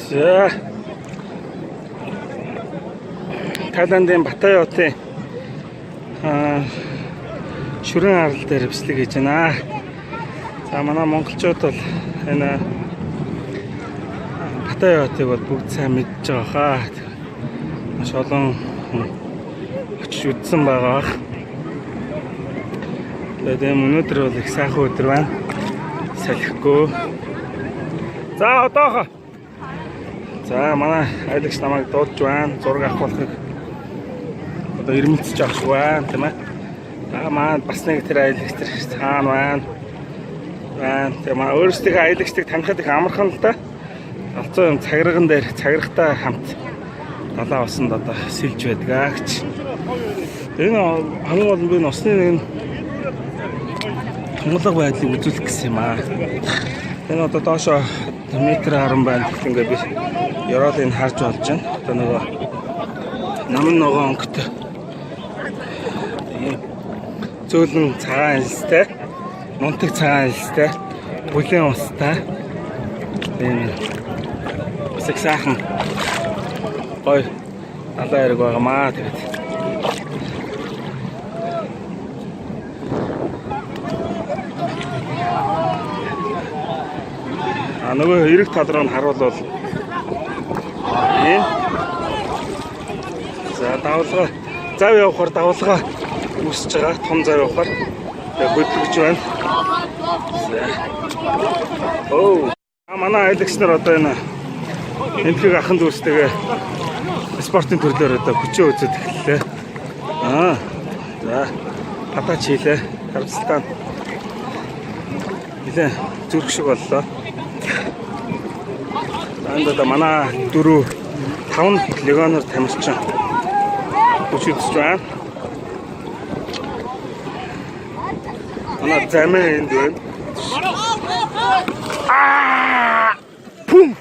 За. Таиландын Паттайя хотын шүрэн арал дээр бичлэг хийж байна. За, манай монголчууд бол энэ Паттайя хотыг бол бүгд сайн мэдж байгаа хаа. Маш олон хүн очиж үзсэн байгаа бах. Тэгээд энэ өнөөдөр бол их сайхан өдөр байна. Салхигүй. За, одоохоо. За, манай аялагч намайг дуудаж байна. Зураг авах болохыг одоо ирмэлцэж авах шиг байна, тийм ээ. За, манай бас нэг тэр аялагч тэр цаана байна. Байна. Тэгээ манай өөрсдийнхөө аялагчдыг танихад их амархан л да. Галзуу юм цагирган дээр цагиргатай хамт далайн усанд одоо сэлж байдаг аа гэж. Энэ хамгийн гол нь би усны нэг тунгалаг байдлыг үзүүлэх гэсэн юм аа. Энэ одоо доошо метр 10 байна гэх ингээ би ёроолыг харж болж байна. Одоо нөгөө наман ногоон өнгөтэй. Тийм зөөлөн цагаан элстэй, нунтаг цагаан элстэй, бүлээн устай. Тийм бас их сайхан гоё далайн эрэг байгаамаа, тэгээд. А нөгөө эрэг тал руу нь харуул ийм. За, давлгаа зав явахаар давлгаа үүсэж байгаа. Том зав явахаар тэгээ хөдөлгөж байна. За. Оо. А манай аялагч нар одоо энэ Энэтхэг ахан дүүстэйгээ спортын төрлөөр одоо хүчээ үзээд эхэллээ. Аа. За. Падаач хийлээ. Харамсалтай. Нилээ зүрх шиг боллоо. За, энд одоо манай дөрөв таван легионер тамирчин хүч үзэж байна. Манай замын энд байна. Аа! Пум!